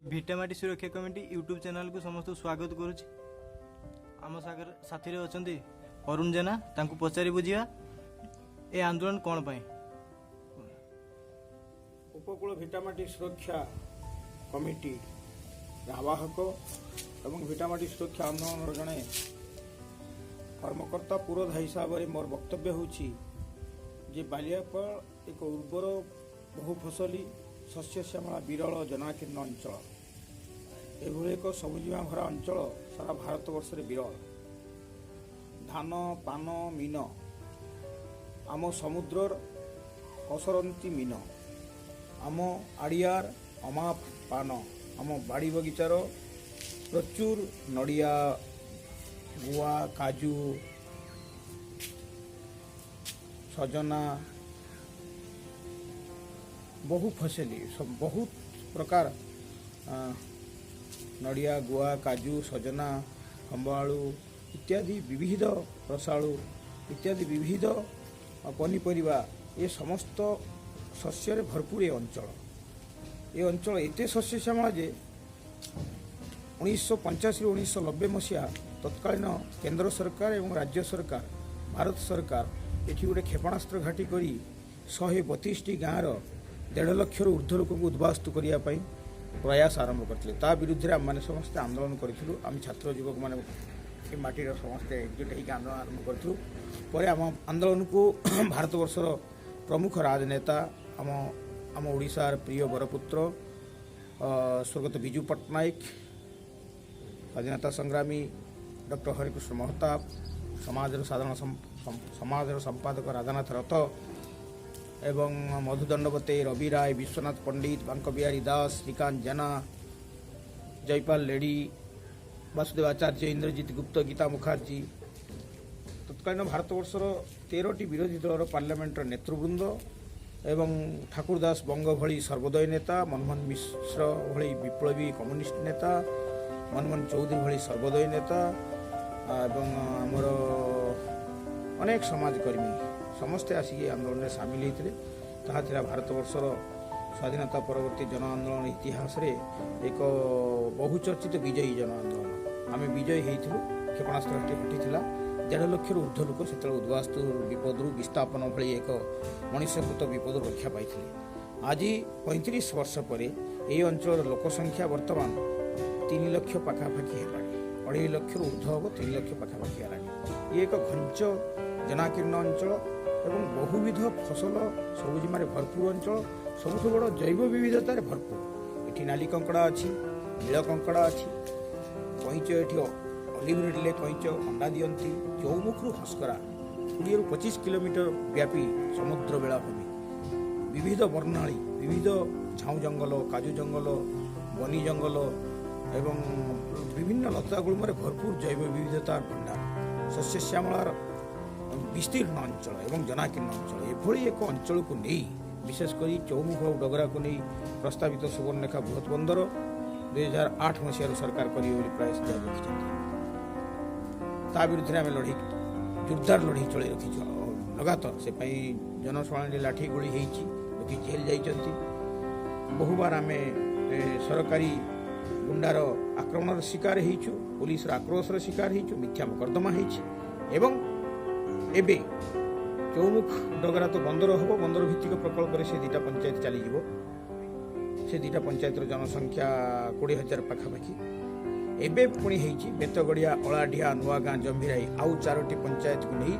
ଭିଟାମାଟି ସୁରକ୍ଷା committee YouTube ଚ୍ୟାନେଲକୁ ସମସ୍ତଙ୍କୁ ସ୍ୱାଗତ କରୁଛି। ଆମ ସାଙ୍ଗରେ ସାଥିରେ ଅଛନ୍ତି ଅରୁଣ ଜେନା, ତାଙ୍କୁ ପଚାରି ବୁଝିବା ଏ ଆନ୍ଦୋଳନ କ'ଣ ପାଇଁ। ଉପକୂଳ ଭିଟାମାଟି ସୁରକ୍ଷା କମିଟି ଆବାହକ ଏବଂ ଭିଟାମାଟି ସୁରକ୍ଷା ଆନ୍ଦୋଳନର ଜଣେ କର୍ମକର୍ତ୍ତା ପୁରୋଧା ହିସାବରେ ମୋର ବକ୍ତବ୍ୟ ହେଉଛି ଯେ ବାଲିଆପାଳ ଏକ ଉର୍ବର ବହୁ ଫସଲି ଶସ୍ୟ ଶ୍ୟାମଳା ବିରଳ ଜନାକୀର୍ଣ୍ଣ ଅଞ୍ଚଳ। ଏଭଳି ଏକ ସବୁଜିମା ଭରା ଅଞ୍ଚଳ ସାରା ଭାରତବର୍ଷରେ ବିରଳ। ଧାନ, ପାନ, ମୀନ, ଆମ ସମୁଦ୍ରର ଅସରନ୍ତି ମୀନ, ଆମ ଆଡ଼ିଆର ଅମାପ ପାନ, ଆମ ବାଡ଼ି ବଗିଚାର ପ୍ରଚୁର ନଡ଼ିଆ, ଗୁଆ, କାଜୁ, ସଜନା, ବହୁ ଫସଲି, ବହୁତ ପ୍ରକାର ନଡ଼ିଆ, ଗୁଆ, କାଜୁ, ସଜନା, ଖମ୍ବଆଳୁ ଇତ୍ୟାଦି ବିବିଧ ରସାଳୁ ଇତ୍ୟାଦି ବିବିଧ ପନିପରିବା, ଏ ସମସ୍ତ ଶସ୍ୟରେ ଭରପୁର ଏ ଅଞ୍ଚଳ। ଏ ଅଞ୍ଚଳ ଏତେ ଶସ୍ୟ ଶ୍ୟାମଳା ଯେ 1985ରୁ 1990 ମସିହା ତତ୍କାଳୀନ କେନ୍ଦ୍ର ସରକାର ଏବଂ ରାଜ୍ୟ ସରକାର, ଭାରତ ସରକାର ଏଠି ଗୋଟେ କ୍ଷେପଣାସ୍ତ୍ର ଘାଟି କରି 132ଟି ଗାଁର 1.5 ଲକ୍ଷରୁ ଉର୍ଦ୍ଧ୍ୱ ଲୋକଙ୍କୁ ଉଦ୍ବାସ୍ତୁ କରିବା ପାଇଁ ପ୍ରୟାସ ଆରମ୍ଭ କରିଥିଲେ। ତା ବିରୁଦ୍ଧରେ ଆମେମାନେ ସମସ୍ତେ ଆନ୍ଦୋଳନ କରିଥିଲୁ। ଆମେ ଛାତ୍ର ଯୁବକମାନେ ଏ ମାଟିର ସମସ୍ତେ ଏକଜୁଟ ହେଇକି ଆନ୍ଦୋଳନ ଆରମ୍ଭ କରିଥିଲୁ। ପରେ ଆମ ଆନ୍ଦୋଳନକୁ ଭାରତବର୍ଷର ପ୍ରମୁଖ ରାଜନେତା, ଆମ ଆମ ଓଡ଼ିଶାର ପ୍ରିୟ ବରପୁତ୍ର ସ୍ୱର୍ଗତ ବିଜୁ ପଟ୍ଟନାୟକ, ସ୍ୱାଧୀନତା ସଂଗ୍ରାମୀ ଡକ୍ଟର ହରିକୃଷ୍ଣ ମହତାବ, ସମାଜର ସାଧାରଣ ସମାଜର ସମ୍ପାଦକ ରାଧାନାଥ ରଥ ଏବଂ ମଧୁ ଦଣ୍ଡବତେ, ରବି ରାୟ, ବିଶ୍ୱନାଥ ପଣ୍ଡିତ, ବାଙ୍କବିହାରୀ ଦାସ, ଶ୍ରୀକାନ୍ତ ଜେନା, ଜୟପାଲ ରେଡ୍ଡି, ବାସୁଦେବ ଆଚାର୍ଯ୍ୟ, ଇନ୍ଦ୍ରଜିତ ଗୁପ୍ତ, ଗୀତା ମୁଖାର୍ଜୀ, ତତ୍କାଳୀନ ଭାରତବର୍ଷର 13ଟି ବିରୋଧୀ ଦଳର ପାର୍ଲାମେଣ୍ଟର ନେତୃବୃନ୍ଦ ଏବଂ ଠାକୁର ଦାସ ବଙ୍ଗ ଭଳି ସର୍ବୋଦୟ ନେତା, ମନମୋହନ ମିଶ୍ର ଭଳି ବିପ୍ଳବୀ କମ୍ୟୁନିଷ୍ଟ ନେତା, ମନମୋହନ ଚୌଧୁରୀ ଭଳି ସର୍ବୋଦୟ ନେତା ଏବଂ ଆମର ଅନେକ ସମାଜକର୍ମୀ ସମସ୍ତେ ଆସିକି ଆନ୍ଦୋଳନରେ ସାମିଲ ହେଇଥିଲେ। ତାହା ଥିଲା ଭାରତବର୍ଷର ସ୍ୱାଧୀନତା ପରବର୍ତ୍ତୀ ଜନ ଆନ୍ଦୋଳନ ଇତିହାସରେ ଏକ ବହୁଚର୍ଚ୍ଚିତ ବିଜୟୀ ଜନ ଆନ୍ଦୋଳନ। ଆମେ ବିଜୟୀ ହେଇଥିଲୁ। କ୍ଷେପଣାସ୍ତ୍ର ଘାଟି ହଟିଥିଲା। 1.5 ଲକ୍ଷରୁ ଉର୍ଦ୍ଧ୍ୱ ଲୋକ ସେତେବେଳେ ଉଦ୍ବାସ୍ତୁ ବିପଦରୁ, ବିସ୍ଥାପନ ଭଳି ଏକ ମଣିଷକୃତ ବିପଦରୁ ରକ୍ଷା ପାଇଥିଲେ। ଆଜି 35 ବର୍ଷ ପରେ ଏହି ଅଞ୍ଚଳର ଲୋକ ସଂଖ୍ୟା ବର୍ତ୍ତମାନ 3 ଲକ୍ଷ ପାଖାପାଖି ହେଲାଣି। 2.5 ଲକ୍ଷରୁ ଉର୍ଦ୍ଧ୍ୱ ହେବ, 3 ଲକ୍ଷ ପାଖାପାଖି ହେଲାଣି। ଇଏ ଏକ ଘଞ୍ଚ ଜନାକୀର୍ଣ୍ଣ ଅଞ୍ଚଳ ଏବଂ ବହୁବିଧ ଫସଲ ସବୁଜିମାରେ ଭରପୁର ଅଞ୍ଚଳ। ସବୁଠୁ ବଡ଼ ଜୈବ ବିବିଧତାରେ ଭରପୁର। ଏଠି ନାଲି କଙ୍କଡ଼ା ଅଛି, ନୀଳ କଙ୍କଡ଼ା ଅଛି, କଇଁଚ, ଏଠି ଅଲିଭ ରିଡଲେ କଇଁଚ ଅଣ୍ଡା ଦିଅନ୍ତି। ଚୌମୁଖରୁ ହସ୍କରା 20ରୁ 25 କିଲୋମିଟର ବ୍ୟାପୀ ସମୁଦ୍ର ବେଳାଭୂମି, ବିବିଧ ବର୍ଣ୍ଣାଳୀ, ବିବିଧ ଝାଉଁ ଜଙ୍ଗଲ, କାଜୁ ଜଙ୍ଗଲ, ବନି ଜଙ୍ଗଲ ଏବଂ ବିଭିନ୍ନ ଲତା ଗୁଳ୍ମରେ ଭରପୁର ଜୈବ ବିବିଧତାର ଭଣ୍ଡାର, ଶସ୍ୟ ଶ୍ୟାମଳାର ବିସ୍ତୀର୍ଣ୍ଣ ଅଞ୍ଚଳ ଏବଂ ଜନାକୀର୍ଣ୍ଣ ଅଞ୍ଚଳ। ଏଭଳି ଏକ ଅଞ୍ଚଳକୁ ନେଇ, ବିଶେଷ କରି ଚୌମୁଖ ଆଉ ଡଗରାକୁ ନେଇ ପ୍ରସ୍ତାବିତ ସୁବର୍ଣ୍ଣରେଖା ବୃହତ ବନ୍ଦର 2008 ମସିହାରୁ ସରକାର କରିବେ ବୋଲି ପ୍ରୟାସ ଜାରି ରଖିଛନ୍ତି। ତା ବିରୁଦ୍ଧରେ ଆମେ ଲଢ଼େଇ, ଜୋରଦାର ଲଢ଼େଇ ଚଳାଇ ରଖିଛୁ ଲଗାତାର। ସେ ପାଇଁ ଜନଶୁଣାଣି, ଲାଠି ଗୁଳି ହେଇଛି, ଲୋକେ ଜେଲ୍ ଯାଇଛନ୍ତି। ବହୁବାର ଆମେ ସରକାରୀ ଗୁଣ୍ଡାର ଆକ୍ରମଣର ଶିକାର ହେଇଛୁ, ପୋଲିସର ଆକ୍ରୋଶର ଶିକାର ହେଇଛୁ, ମିଥ୍ୟା ମକଦ୍ଦମା ହେଇଛି। ଏବଂ ଏବେ ଚୌମୁଖ ଡଗରା ତ ବନ୍ଦର ହେବ, ବନ୍ଦର ଭିତ୍ତିକ ପ୍ରକଳ୍ପରେ ସେ ଦୁଇଟା ପଞ୍ଚାୟତ ଚାଲିଯିବ। ସେ ଦୁଇଟା ପଞ୍ଚାୟତର ଜନସଂଖ୍ୟା 20,000 ପାଖାପାଖି। ଏବେ ପୁଣି ହେଇଛି ବେତଗଡ଼ିଆ, ଅଳାଢିଆ, ନୂଆଗାଁ, ଜମ୍ଭୀରାଇ ଆଉ ଚାରୋଟି ପଞ୍ଚାୟତକୁ ନେଇ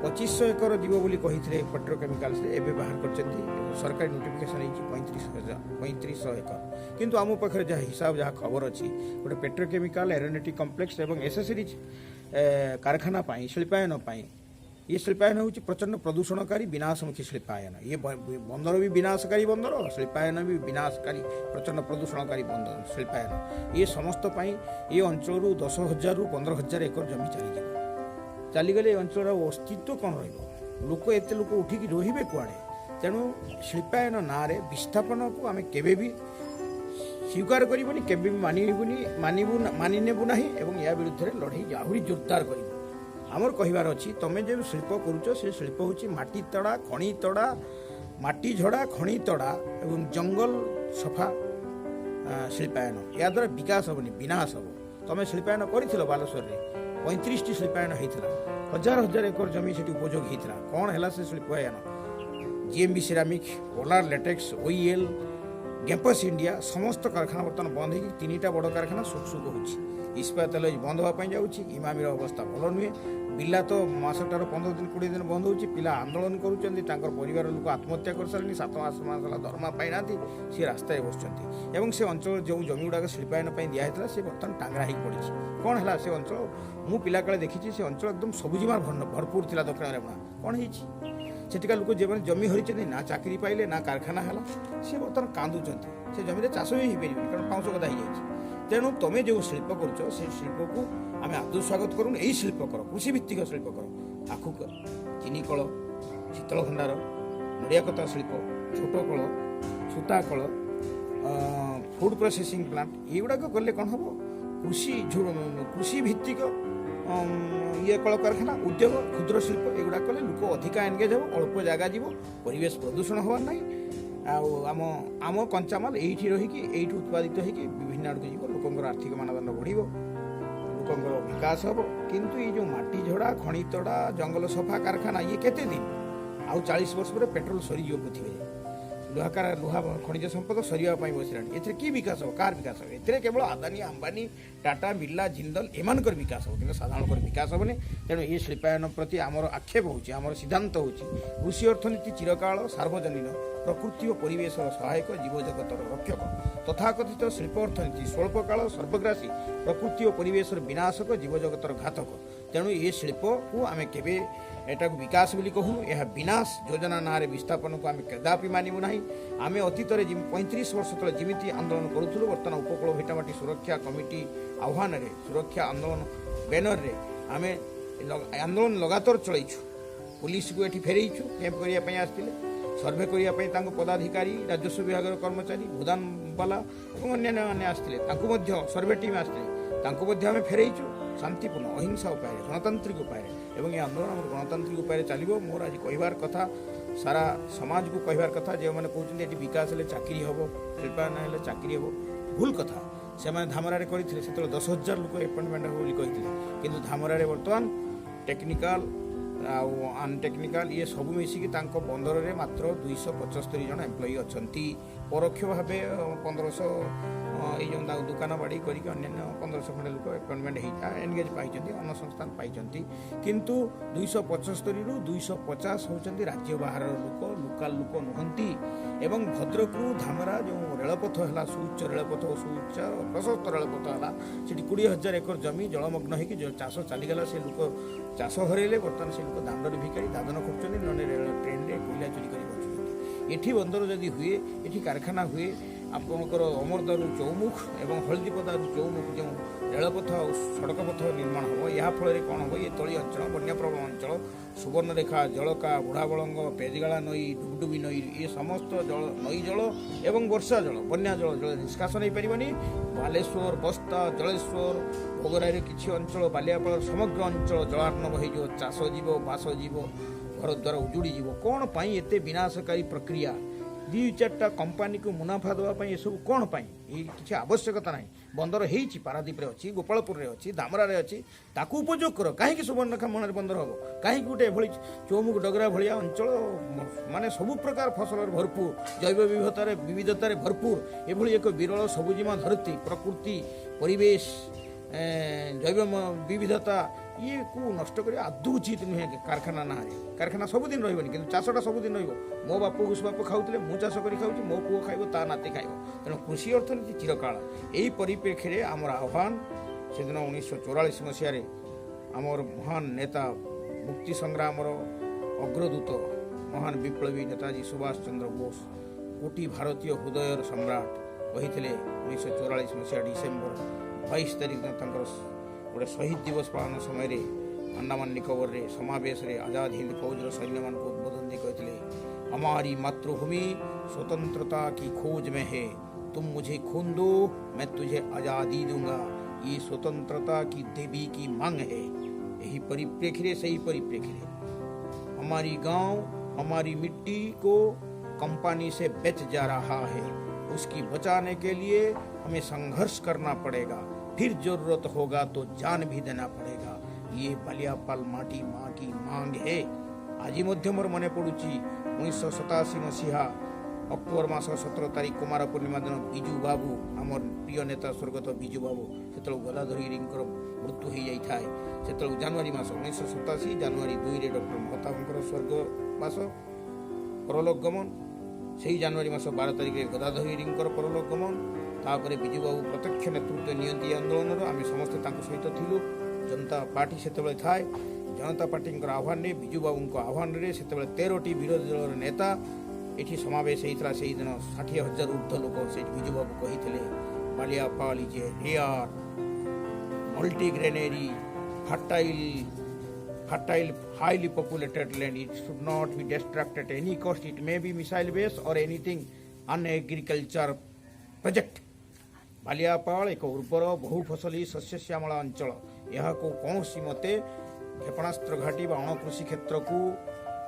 2500 ଏକର ଯିବ ବୋଲି କହିଥିଲେ ପେଟ୍ରୋକେମିକାଲ୍ସରେ। ଏବେ ବାହାର କରିଛନ୍ତି, ସରକାରୀ ନୋଟିଫିକେସନ୍ ହେଇଛି 35,000, 3500 ଏକର। କିନ୍ତୁ ଆମ ପାଖରେ ଯାହା ହିସାବ, ଯାହା ଖବର ଅଛି, ଗୋଟେ ପେଟ୍ରୋକେମିକାଲ, ଏରୋନେଟିକ୍ କମ୍ପ୍ଲେକ୍ସ ଏବଂ ଏସେସରିଜ୍ କାରଖାନା ପାଇଁ, ଶିଳ୍ପାୟନ ପାଇଁ, ଇଏ ଶିଳ୍ପାୟନ ହେଉଛି ପ୍ରଚଣ୍ଡ ପ୍ରଦୂଷଣକାରୀ, ବିନାଶମୁଖୀ ଶିଳ୍ପାୟନ। ଇଏ ବନ୍ଦର ବି ବିନାଶକାରୀ ବନ୍ଦର, ଶିଳ୍ପାୟନ ବି ବିନାଶକାରୀ, ପ୍ରଚଣ୍ଡ ପ୍ରଦୂଷଣକାରୀ ବନ୍ଦର, ଶିଳ୍ପାୟନ। ଇଏ ସମସ୍ତ ପାଇଁ ଏ ଅଞ୍ଚଳରୁ 10,000ରୁ 15,000 ଏକର ଜମି ଚାଲିଯିବ। ଚାଲିଗଲେ ଏ ଅଞ୍ଚଳର ଆଉ ଅସ୍ତିତ୍ୱ କ'ଣ ରହିବ? ଲୋକ, ଏତେ ଲୋକ ଉଠିକି ରହିବେ କୁଆଡ଼େ? ତେଣୁ ଶିଳ୍ପାୟନ ନାଁରେ ବିସ୍ଥାପନକୁ ଆମେ କେବେ ବି ସ୍ୱୀକାର କରିବୁନି, କେବେ ବି ମାନିବୁନି, ମାନି ନେବୁ ନାହିଁ ଏବଂ ୟା ବିରୁଦ୍ଧରେ ଲଢ଼େଇ ଆହୁରି ଜୋରଦାର କରିବୁ। ଆମର କହିବାର ଅଛି, ତମେ ଯେଉଁ ଶିଳ୍ପ କରୁଛ, ସେ ଶିଳ୍ପ ହେଉଛି ମାଟି ତଡ଼ା, ଖଣି ତଡ଼ା, ମାଟି ଝଡ଼ା, ଖଣି ତଡ଼ା ଏବଂ ଜଙ୍ଗଲ ସଫା। ଶିଳ୍ପାୟନ। ଏହାଦ୍ୱାରା ବିକାଶ ହେବନି, ବିନାଶ ହେବ। ତୁମେ ଶିଳ୍ପାୟନ କରିଥିଲ ବାଲେଶ୍ୱରରେ, 35ଟି ଶିଳ୍ପାୟନ ହେଇଥିଲା, ହଜାର ହଜାର ଏକର ଜମି ସେଠି ଉପଯୋଗ ହେଇଥିଲା। କ'ଣ ହେଲା ସେ ଶିଳ୍ପାୟନ? GMB ceramic, Polar latex, OEL, Gemposh India ସମସ୍ତ କାରଖାନା ବର୍ତ୍ତମାନ ବନ୍ଦ ହେଇକି 3ଟା ବଡ଼ କାରଖାନା ସୁଖ ହେଉଛି। ଇସ୍ପାତ ବନ୍ଦ ହେବା ପାଇଁ ଯାଉଛି। ଇମାମିର ଅବସ୍ଥା ଭଲ ନୁହେଁ। ବିର୍ଲା ତ ମାସଟାର 15 ଦିନ 20 ଦିନ ବନ୍ଦ ହେଉଛି। ପିଲା ଆନ୍ଦୋଳନ କରୁଛନ୍ତି, ତାଙ୍କର ପରିବାର ଲୋକ ଆତ୍ମହତ୍ୟା କରିସାରିଲେଣି, 7 ମାସ ହେଲା ଦରମା ପାଇନାହାନ୍ତି, ସିଏ ରାସ୍ତାରେ ବସୁଛନ୍ତି। ଏବଂ ସେ ଅଞ୍ଚଳ ଯେଉଁ ଜମି ଗୁଡ଼ାକ ଶିଳ୍ପାୟନ ପାଇଁ ଦିଆହେଇଥିଲା ସେ ବର୍ତ୍ତମାନ ଟାଙ୍ଗରା ହେଇକି ପଡ଼ିଛି। କ'ଣ ହେଲା ସେ ଅଞ୍ଚଳ? ମୁଁ ପିଲାକାଳେ ଦେଖିଛି ସେ ଅଞ୍ଚଳ ଏକଦମ ସବୁଜିମା ଭରପୁର ଥିଲା ଦକ୍ଷିଣ ରେମୁଣା। କ'ଣ ହେଇଛି? ସେଠିକା ଲୋକ ଯେଉଁମାନେ ଜମି ହରିଛନ୍ତି, ନା ଚାକିରି ପାଇଲେ ନା କାରଖାନା ହେଲା, ସେ ବର୍ତ୍ତମାନ କାନ୍ଦୁଛନ୍ତି। ସେ ଜମିରେ ଚାଷ ବି ହେଇପାରିବନି, କାରଣ ପାଉଁଶ ଗଦା ହେଇଯାଇଛି। ତେଣୁ ତୁମେ ଯେଉଁ ଶିଳ୍ପ କରୁଛ ସେ ଶିଳ୍ପକୁ ଆମେ ଆଦୌ ସ୍ୱାଗତ କରୁନୁ। ଏଇ ଶିଳ୍ପ କର, କୃଷିଭିତ୍ତିକ ଶିଳ୍ପ କର, ଆଖୁ, ଚିନି କଳ, ଶୀତଳ ଭଣ୍ଡାର, ନଡ଼ିଆ କତା ଶିଳ୍ପ, ଛୋଟ କଳ, ସୂତା କଳ, ଫୁଡ୍ ପ୍ରୋସେସିଂ ପ୍ଲାଣ୍ଟ, ଏଇଗୁଡ଼ାକ କଲେ କ'ଣ ହେବ? କୃଷିଭିତ୍ତିକ ଇଏ କଳକାରଖାନା, ଉଦ୍ୟୋଗ, କ୍ଷୁଦ୍ର ଶିଳ୍ପ ଏଗୁଡ଼ା କଲେ ଲୋକ ଅଧିକା ଏନଗେଜ୍ ହେବ, ଅଳ୍ପ ଜାଗା ଯିବ, ପରିବେଶ ପ୍ରଦୂଷଣ ହେବାର ନାହିଁ। ଆଉ ଆମ କଞ୍ଚାମାଲ ଏଇଠି ରହିକି ଏଇଠି ଉତ୍ପାଦିତ ହେଇକି ବିଭିନ୍ନ ଆଡ଼କୁ ଯିବ, ଲୋକଙ୍କର ଆର୍ଥିକ ମାନଦଣ୍ଡ ବଢ଼ିବ, ଲୋକଙ୍କର ବିକାଶ ହେବ। କିନ୍ତୁ ଏଇ ଯେଉଁ ମାଟି ଝଡ଼ା, ଖଣି ତଡ଼ା, ଜଙ୍ଗଲ ସଫା କାରଖାନା, ଇଏ କେତେ ଦିନ? ଆଉ 40 ବର୍ଷ ପରେ ପେଟ୍ରୋଲ ସରିଯିବ ପୃଥିବୀରେ। ଲୁହା ଖଣିଜ ସମ୍ପଦ ସରିବା ପାଇଁ ବସିଲାଣି। ଏଥିରେ କି ବିକାଶ ହେବ? କାହାର ବିକାଶ ହେବ? ଏଥିରେ କେବଳ ଆଦାନୀ, ଆମ୍ବାନୀ, ଟାଟା, ବିର୍ଲା, ଜିନ୍ଦଲ ଏମାନଙ୍କର ବିକାଶ ହେବ, କିନ୍ତୁ ସାଧାରଣ ଲୋକର ବିକାଶ ହେବନି। ତେଣୁ ଏ ଶିଳ୍ପାୟନ ପ୍ରତି ଆମର ଆକ୍ଷେପ ହେଉଛି, ଆମର ସିଦ୍ଧାନ୍ତ ହେଉଛି କୃଷି ଅର୍ଥନୀତି ଚିରକାଳ ସାର୍ବଜନୀନ, ପ୍ରକୃତି ଓ ପରିବେଶର ସହାୟକ, ଜୀବଜଗତର ରକ୍ଷକ। ତଥାକଥିତ ଶିଳ୍ପ ଅର୍ଥନୀତି ସ୍ୱଳ୍ପକାଳ, ସର୍ବଗ୍ରାସୀ, ପ୍ରକୃତି ଓ ପରିବେଶର ବିନାଶକ, ଜୀବଜଗତର ଘାତକ। ତେଣୁ ଏ ଶିଳ୍ପକୁ ଆମେ କେବେ ଏଟାକୁ ବିକାଶ ବୋଲି କହୁନୁ, ଏହା ବିନାଶ ଯୋଜନା ନାଁରେ ବିସ୍ଥାପନକୁ ଆମେ କଦାପି ମାନିବୁ ନାହିଁ। ଆମେ ଅତୀତରେ 35 ବର୍ଷ ତଳେ ଯେମିତି ଆନ୍ଦୋଳନ କରୁଥିଲୁ, ବର୍ତ୍ତମାନ ଉପକୂଳ ଭିଟାମାଟି ସୁରକ୍ଷା କମିଟି ଆହ୍ୱାନରେ, ସୁରକ୍ଷା ଆନ୍ଦୋଳନ ବ୍ୟାନରରେ ଆମେ ଆନ୍ଦୋଳନ ଲଗାତାର ଚଳାଇଛୁ। ପୋଲିସକୁ ଏଠି ଫେରେଇଛୁ, କ୍ୟାମ୍ପ କରିବା ପାଇଁ ଆସିଥିଲେ, ସର୍ଭେ କରିବା ପାଇଁ ତାଙ୍କ ପଦାଧିକାରୀ, ରାଜସ୍ୱ ବିଭାଗର କର୍ମଚାରୀ, ଭୂଦାନବାଲା ଏବଂ ଅନ୍ୟାନ୍ୟ ମାନେ ଆସିଥିଲେ, ତାଙ୍କୁ ମଧ୍ୟ ସର୍ଭେ ଟିମ୍ ଆସିଥିଲେ, ତାଙ୍କୁ ମଧ୍ୟ ଆମେ ଫେରେଇଛୁ ଶାନ୍ତିପୂର୍ଣ୍ଣ ଅହିଂସା ଉପାୟରେ, ଗଣତାନ୍ତ୍ରିକ ଉପାୟରେ। ଏବଂ ଏ ଆନ୍ଦୋଳନ ଆମର ଗଣତାନ୍ତ୍ରିକ ଉପାୟରେ ଚାଲିବ। ମୋର ଆଜି କହିବାର କଥା, ସାରା ସମାଜକୁ କହିବାର କଥା, ଯେଉଁମାନେ କହୁଛନ୍ତି ଏଠି ବିକାଶ ହେଲେ ଚାକିରି ହେବ, ଶିଳ୍ପାୟନ ହେଲେ ଚାକିରି ହେବ, ଭୁଲ କଥା। ସେମାନେ ଧାମରାରେ କରିଥିଲେ, ସେତେବେଳେ 10,000 ଲୋକ ଆପଏଣ୍ଟମେଣ୍ଟ ହେବ ବୋଲି କହିଥିଲେ, କିନ୍ତୁ ଧାମରାରେ ବର୍ତ୍ତମାନ ଟେକ୍ନିକାଲ ଆଉ ଅନଟେକ୍ନିକାଲ ଇଏ ସବୁ ମିଶିକି ତାଙ୍କ ବନ୍ଦରରେ ମାତ୍ର 275 ଜଣ ଏମ୍ପ୍ଲୟି ଅଛନ୍ତି। ପରୋକ୍ଷ ଭାବେ 1500 ଏଇ ଯେଉଁ ତାଙ୍କ ଦୋକାନ ବାଡ଼ି କରିକି ଅନ୍ୟାନ୍ୟ 1500 ଖଣ୍ଡେ ଲୋକ ଆପଏଣ୍ଟମେଣ୍ଟ ହେଇ ଏନଗେଜ୍ ପାଇଛନ୍ତି, ଅନ୍ୟ ସଂସ୍ଥାନ ପାଇଛନ୍ତି। କିନ୍ତୁ 275ରୁ 250 ହେଉଛନ୍ତି ରାଜ୍ୟ ବାହାରର ଲୋକ, ଲୋକାଲ ଲୋକ ନୁହନ୍ତି। ଏବଂ ଭଦ୍ରକରୁ ଧାମରା ଯେଉଁ ରେଳପଥ ହେଲା, ସୁଉଚ୍ଚ ରେଳପଥ, ସୁଉଚ୍ଚ ପ୍ରଶସ୍ତ ରେଳପଥ ହେଲା, ସେଠି 20,000 ଏକର ଜମି ଜଳମଗ୍ନ ହେଇକି ଚାଷ ଚାଲିଗଲା। ସେ ଲୋକ ଚାଷ ହରେଇଲେ, ବର୍ତ୍ତମାନ ସେ ଲୋକ ଦାଣ୍ଡରେ ଭିକାରୀ ଦାଦନ ଖଟୁଛନ୍ତି, ନହେଲେ ରେଳ ଟ୍ରେନରେ କୋଇଲା ଚୋରି କରି ବଞ୍ଚୁଛନ୍ତି। ଏଠି ବନ୍ଦର ଯଦି ହୁଏ, ଏଠି କାରଖାନା ହୁଏ, ଆପଣଙ୍କର ଅମରଦାରୁ ଚୌମୁଖ ଏବଂ ହଳଦୀପଦାରୁ ଚୌମୁଖ ଯେଉଁ ରେଳପଥ ଆଉ ସଡ଼କ ପଥ ନିର୍ମାଣ ହେବ, ଏହା ଫଳରେ କ'ଣ ହେବ? ଏ ତଳି ଅଞ୍ଚଳ, ବନ୍ୟାପ୍ରବଣ ଅଞ୍ଚଳ, ସୁବର୍ଣ୍ଣରେଖା, ଜଳକା, ବୁଢ଼ାବଳଙ୍ଗ, ପେଜଗାଳା ନଈ, ଡୁବଡୁବି ନଈ, ଏ ସମସ୍ତ ଜଳ, ନଈ ଜଳ ଏବଂ ବର୍ଷା ଜଳ, ବନ୍ୟା ଜଳ ଜଳ ନିଷ୍କାସନ ହେଇପାରିବନି। ବାଲେଶ୍ୱର, ବସ୍ତା, ଜଳେଶ୍ୱର, ଭୋଗରାଇର କିଛି ଅଞ୍ଚଳ, ବାଲିଆପାଳର ସମଗ୍ର ଅଞ୍ଚଳ ଜଳାର୍ଣ୍ଣବ ହେଇଯିବ। ଚାଷ ଯିବ, ବାସ ଯିବ, ଘର ଦ୍ୱାର ଉଜୁଡ଼ିଯିବ। କ'ଣ ପାଇଁ ଏତେ ବିନାଶକାରୀ ପ୍ରକ୍ରିୟା? 2-4ଟା କମ୍ପାନୀକୁ ମୁନାଫା ଦେବା ପାଇଁ ଏସବୁ କ'ଣ ପାଇଁ? ଏଇ କିଛି ଆବଶ୍ୟକତା ନାହିଁ। ବନ୍ଦର ହେଇଛି, ପାରାଦ୍ୱୀପରେ ଅଛି, ଗୋପାଳପୁରରେ ଅଛି, ଧାମରାରେ ଅଛି, ତାକୁ ଉପଯୋଗ କର। କାହିଁକି ସୁବର୍ଣ୍ଣରେଖା ମୁହାଣରେ ବନ୍ଦର ହେବ? କାହିଁକି ଗୋଟେ ଏଭଳି ଚୌମୁଖ ଡଗରା ଭଳିଆ ଅଞ୍ଚଳ, ମାନେ ସବୁ ପ୍ରକାର ଫସଲରେ ଭରପୁର, ଜୈବ ବିବିଧତାରେ ଭରପୁର, ଏଭଳି ଏକ ବିରଳ ସବୁଜିମା ଧରିତ୍ରୀ, ପ୍ରକୃତି, ପରିବେଶ, ଜୈବ ବିବିଧତା, ଇଏକୁ ନଷ୍ଟ କରିବା ଆଦୌ ଉଚିତ ନୁହେଁ କାରଖାନା ନାଁରେ। କାରଖାନା ସବୁଦିନ ରହିବନି, କିନ୍ତୁ ଚାଷଟା ସବୁଦିନ ରହିବ। ମୋ ବାପ ବାପ ଖାଉଥିଲେ, ମୁଁ ଚାଷ କରି ଖାଉଛି, ମୋ ପୁଅ ଖାଇବ, ତା ନାତି ଖାଇବ। ତେଣୁ କୃଷି ଅର୍ଥନୀତି ଚିରକାଳ। ଏହି ପରିପ୍ରେକ୍ଷୀରେ ଆମର ଆହ୍ୱାନ, ସେଦିନ 1944 ମସିହାରେ ଆମର ମହାନ ନେତା, ମୁକ୍ତି ସଂଗ୍ରାମର ଅଗ୍ରଦୂତ, ମହାନ ବିପ୍ଳବୀ ନେତାଜୀ ସୁଭାଷ ଚନ୍ଦ୍ର ବୋଷ, କୋଟି ଭାରତୀୟ ହୃଦୟର ସମ୍ରାଟ, କହିଥିଲେ 1944 ମସିହା ଡିସେମ୍ବର 22 ତାରିଖ ଦିନ ତାଙ୍କର ଗୋଟେ ଶହୀଦ ଦିବସ ପାଳନ ସମୟରେ ଆଣ୍ଡାମାନ ନିକୋବରରେ ସମାବେଶରେ ଆଜାଦ ହିନ୍ଦ ଫୌଜର ସୈନ୍ୟମାନଙ୍କୁ ଉଦ୍ବୋଧନ ଦେଇ କହିଥିଲେ, हमारी मातृभूमि स्वतंत्रता की खोज में है, तुम मुझे खून दो, मैं तुझे आज़ादी दूंगा। ये स्वतंत्रता की देवी की मांग है। यही परिप्रेक्ष्य, सही परिप्रेक्ष्य, हमारी गांव, हमारी मिट्टी को कंपनी से बेच जा रहा है, उसकी बचाने के लिए हमें संघर्ष करना पड़ेगा, फिर जरूरत होगा तो जान भी देना पड़ेगा। ये बालियापाल माटी माँ की मांग है। ଆଜି ମଧ୍ୟ ମୋର ମନେ ପଡ଼ୁଛି 1987 ମସିହା ଅକ୍ଟୋବର ମାସ 17 ତାରିଖ କୁମାର ପୂର୍ଣ୍ଣିମା ଦିନ ବିଜୁ ବାବୁ, ଆମର ପ୍ରିୟ ନେତା ସ୍ୱର୍ଗତ ବିଜୁ ବାବୁ, ସେତେବେଳକୁ ଗଦାଧର ଗିରିଙ୍କର ମୃତ୍ୟୁ ହୋଇଯାଇଥାଏ। ସେତେବେଳକୁ ଜାନୁଆରୀ ମାସ 1987 ଜାନୁଆରୀ 2ରେ ଡକ୍ଟର ମହତାବଙ୍କର ସ୍ୱର୍ଗବାସ ପରଲୋକ ଗମନ, ସେହି ଜାନୁଆରୀ ମାସ 12 ତାରିଖରେ ଗଦାଧର ଗିରିଙ୍କର ପରଲୋକ ଗମନ। ତାପରେ ବିଜୁବାବୁ ପ୍ରତ୍ୟକ୍ଷ ନେତୃତ୍ୱ ନିଅନ୍ତି ଏ ଆନ୍ଦୋଳନର। ଆମେ ସମସ୍ତେ ତାଙ୍କ ସହିତ ଥିଲୁ। ଜନତା ପାର୍ଟି ସେତେବେଳେ ଥାଏ। ଜନତା ପାର୍ଟିଙ୍କର ଆହ୍ୱାନରେ, ବିଜୁବାବୁଙ୍କ ଆହ୍ୱାନରେ ସେତେବେଳେ 13ଟି ବିରୋଧୀ ଦଳର ନେତା ଏଠି ସମାବେଶ ହେଇଥିଲା। ସେଇଦିନ 60,000 ଉର୍ଦ୍ଧ୍ୱ ଲୋକ। ସେଇଠି ବିଜୁବାବୁ କହିଥିଲେ, Baliapal is a rare multi granary fertile highly populated land. It should not be destructed at any cost. It may be missile base or anything an agriculture project. Baliapal ଏକ ଉର୍ବର ବହୁଫସଲି ଶସ୍ୟଶ୍ୟାମଳା ଅଞ୍ଚଳ। ଏହାକୁ କୌଣସି ମତେ କ୍ଷେପଣାସ୍ତ୍ର ଘାଟି ବା ଅଣକୃଷି କ୍ଷେତ୍ରକୁ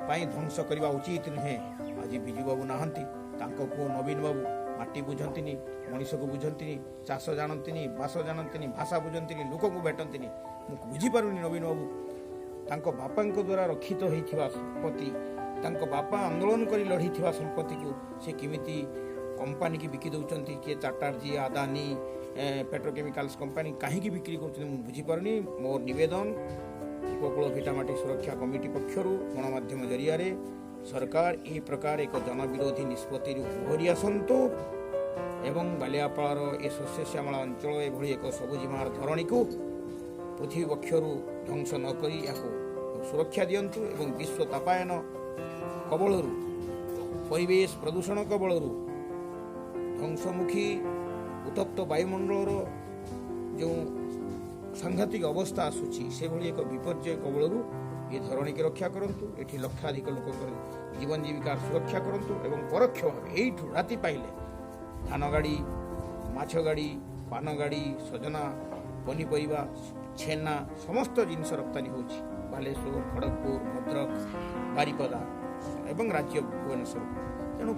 ପାଇଁ ଧ୍ୱଂସ କରିବା ଉଚିତ ନୁହେଁ। ଆଜି ବିଜୁବାବୁ ନାହାନ୍ତି, ତାଙ୍କ ପୁଅ ନବୀନ ବାବୁ ମାଟି ବୁଝନ୍ତିନି, ମଣିଷକୁ ବୁଝନ୍ତିନି, ଚାଷ ଜାଣନ୍ତିନି, ବାସ ଜାଣନ୍ତିନି, ଭାଷା ବୁଝନ୍ତିନି, ଲୋକଙ୍କୁ ଭେଟନ୍ତିନି। ମୁଁ ବୁଝିପାରୁନି ନବୀନ ବାବୁ ତାଙ୍କ ବାପାଙ୍କ ଦ୍ୱାରା ରକ୍ଷିତ ହୋଇଥିବା ସମ୍ପତ୍ତି, ତାଙ୍କ ବାପା ଆନ୍ଦୋଳନ କରି ଲଢ଼ିଥିବା ସମ୍ପତ୍ତିକୁ ସେ କେମିତି କମ୍ପାନୀକି ବିକି ଦେଉଛନ୍ତି। କିଏ ଚାଟାର୍ଜୀ, ଆଦାନୀ, ପେଟ୍ରୋକେମିକାଲ୍ସ କମ୍ପାନୀ କାହିଁକି ବିକ୍ରି କରୁଛନ୍ତି ମୁଁ ବୁଝିପାରୁନି। ମୋର ନିବେଦନ ଉପକୂଳ ଭିଟାମାଟି ସୁରକ୍ଷା କମିଟି ପକ୍ଷରୁ ଗଣମାଧ୍ୟମ ଜରିଆରେ ସରକାର ଏହି ପ୍ରକାର ଏକ ଜନବିରୋଧୀ ନିଷ୍ପତ୍ତିରୁ ଓହରି ଆସନ୍ତୁ ଏବଂ ବାଲିଆପାଳର ଏ ଶସ୍ୟଶ୍ୟାମଳା ଅଞ୍ଚଳ ଏଭଳି ଏକ ସବୁଜିମାର ଧରଣୀକୁ ପୃଥିବୀ ପକ୍ଷରୁ ଧ୍ୱଂସ ନ କରି ଏହାକୁ ସୁରକ୍ଷା ଦିଅନ୍ତୁ ଏବଂ ବିଶ୍ୱ ତାପାୟନ କବଳରୁ, ପରିବେଶ ପ୍ରଦୂଷଣ କବଳରୁ, ଧ୍ୱଂସମୁଖୀ ଉତ୍ତପ୍ତ ବାୟୁମଣ୍ଡଳର ଯେଉଁ ସାଂଘାତିକ ଅବସ୍ଥା ଆସୁଛି ସେଭଳି ଏକ ବିପର୍ଯ୍ୟୟ କବଳରୁ ଏ ଧରଣୀକି ରକ୍ଷା କରନ୍ତୁ। ଏଠି ଲକ୍ଷାଧିକ ଲୋକଙ୍କର ଜୀବନ ଜୀବିକାର ସୁରକ୍ଷା କରନ୍ତୁ ଏବଂ ପରୋକ୍ଷ ଭାବେ ଏଇଠୁ ରାତି ପାଇଲେ ଧାନ ଗାଡ଼ି, ମାଛ ଗାଡ଼ି, ପାନ ଗାଡ଼ି, ସଜନା ପନିପରିବା, ଛେନା ସମସ୍ତ ଜିନିଷ ରପ୍ତାନୀ ହେଉଛି ବାଲେଶ୍ୱର, ଖଡ଼ଗପୁର, ଭଦ୍ରକ, ବାରିପଦା ଏବଂ ରାଜ୍ୟ ଭୁବନେଶ୍ୱର। ତେଣୁ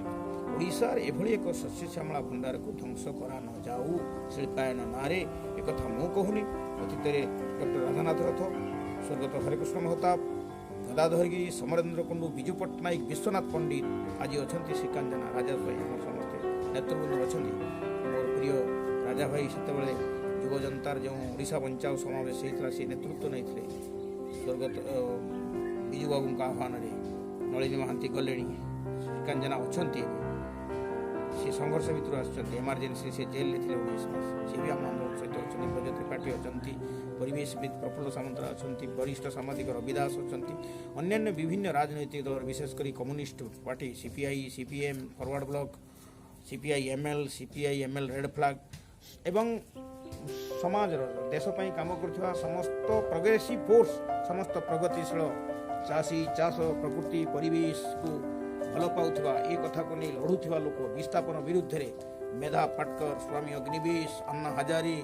ଓଡ଼ିଶାର ଏଭଳି ଏକ ଶସ୍ୟଶ୍ୟାମଳା ଭଣ୍ଡାରକୁ ଧ୍ୱଂସ କରା ନଯାଉ ଶିଳ୍ପାୟନ ନାଁରେ। ଏକଥା ମୁଁ କହୁନି, ଅତୀତରେ ଡକ୍ଟର ରାଧାନାଥ ରଥ, ସ୍ୱର୍ଗତ ହରେକୃଷ୍ଣ ମହତାବ, ଗଦାଧର ଗିରି, ସମରେନ୍ଦ୍ର କୁଣ୍ଡୁ, ବିଜୁ ପଟ୍ଟନାୟକ, ବିଶ୍ୱନାଥ ପଣ୍ଡିତ ଆଜି ଅଛନ୍ତି, ଶ୍ରୀକାନ୍ତ ଜେନା, ରାଜା ଭାଇ, ଆମର ସମସ୍ତେ ନେତୃବୃନ୍ଦ ଅଛନ୍ତି। ମୋର ପ୍ରିୟ ରାଜା ଭାଇ ସେତେବେଳେ ଯୁବ ଜନତାର ଯେଉଁ ଓଡ଼ିଶା ବଞ୍ଚାଅ ସମାବେଶ ହେଇଥିଲା ସେ ନେତୃତ୍ୱ ନେଇଥିଲେ ସ୍ୱର୍ଗତ ବିଜୁବାବୁଙ୍କ ଆହ୍ୱାନରେ। ନଳିନୀ ମହାନ୍ତି ଗଲେଣି, ଶ୍ରୀକାନ୍ତ ଜେନା ଅଛନ୍ତି, ଏବେ ସେ ସଂଘର୍ଷ ଭିତରୁ ଆସିଛନ୍ତି। ଏମର୍ଜେନ୍ସି ସେ ଜେଲରେ ଥିଲେ 19 ମାସ, ସେ ବି ଆମ ଆନ୍ଦୋଳନ ସହିତ ଅଛନ୍ତି। ବ୍ରଜ ତ୍ରିପାଠୀ ଅଛନ୍ତି, ପରିବେଶବିତ୍ ପ୍ରଫୁଲ୍ଲ ସାମନ୍ତରା ଅଛନ୍ତି, ବରିଷ୍ଠ ସାମ୍ବାଦିକ ରବି ଦାସ ଅଛନ୍ତି, ଅନ୍ୟାନ୍ୟ ବିଭିନ୍ନ ରାଜନୈତିକ ଦଳର ବିଶେଷ କରି communist party, CPI, CPM, forward bloc, CPI ML, CPI ML red flag ଏବଂ ସମାଜର ଦେଶ ପାଇଁ କାମ କରୁଥିବା ସମସ୍ତ ପ୍ରୋଗ୍ରେସିଭ୍ ଫୋର୍ସ, ସମସ୍ତ ପ୍ରଗତିଶୀଳ ଚାଷୀ, ଚାଷ, ପ୍ରକୃତି, ପରିବେଶକୁ ଭଲ ପାଉଥିବା, ଏ କଥାକୁ ନେଇ ଲଢ଼ୁଥିବା ଲୋକ ବିସ୍ଥାପନ ବିରୁଦ୍ଧରେ ମେଧା ପାଟକର, ସ୍ୱାମୀ ଅଗ୍ନିବେଶ, ଆନ୍ନା ହଜାରେ,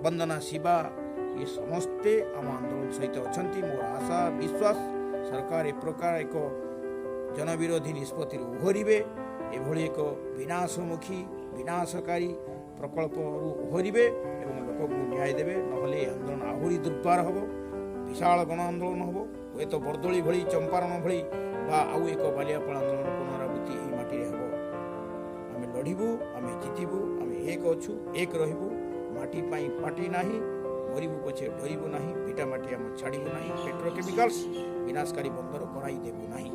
ବନ୍ଦନା ଶିବା, ଏ ସମସ୍ତେ ଆମ ଆନ୍ଦୋଳନ ସହିତ ଅଛନ୍ତି। ମୋର ଆଶା ବିଶ୍ୱାସ ସରକାର ଏ ପ୍ରକାର ଏକ ଜନବିରୋଧୀ ନିଷ୍ପତ୍ତିରୁ ଓହରିବେ, ଏଭଳି ଏକ ବିନାଶମୁଖୀ ବିନାଶକାରୀ ପ୍ରକଳ୍ପରୁ ଓହରିବେ ଏବଂ ଲୋକଙ୍କୁ ନ୍ୟାୟ ଦେବେ। ନହେଲେ ଏ ଆନ୍ଦୋଳନ ଆହୁରି ଦୁର୍ବାର ହେବ, ବିଶାଳ ଗଣ ଆନ୍ଦୋଳନ ହେବ। ହୁଏତ ବର୍ଦୋଳି ଭଳି, ଚମ୍ପାରଣ ଭଳି ବା ଆଉ ଏକ ବାଲିଆପାଳ ଆନ୍ଦୋଳନ ପୁନରାବୃତ୍ତି ଏହି ମାଟିରେ ହେବ। ଆମେ ଲଢ଼ିବୁ, ଆମେ ଜିତିବୁ, ଆମେ ଏକ ଅଛୁ, ଏକ ରହିବୁ। ମାଟି ପାଇଁ ପାଟି ନାହିଁ, ମରିବୁ ପଛେ ଡରିବୁ ନାହିଁ, ଭିଟା ମାଟି ଆମେ ଛାଡ଼ିବୁ ନାହିଁ, ପେଟ୍ରୋକେମିକାଲ୍ସ ବିନାଶକାରୀ ବନ୍ଦର କରାଇ ଦେବୁ ନାହିଁ।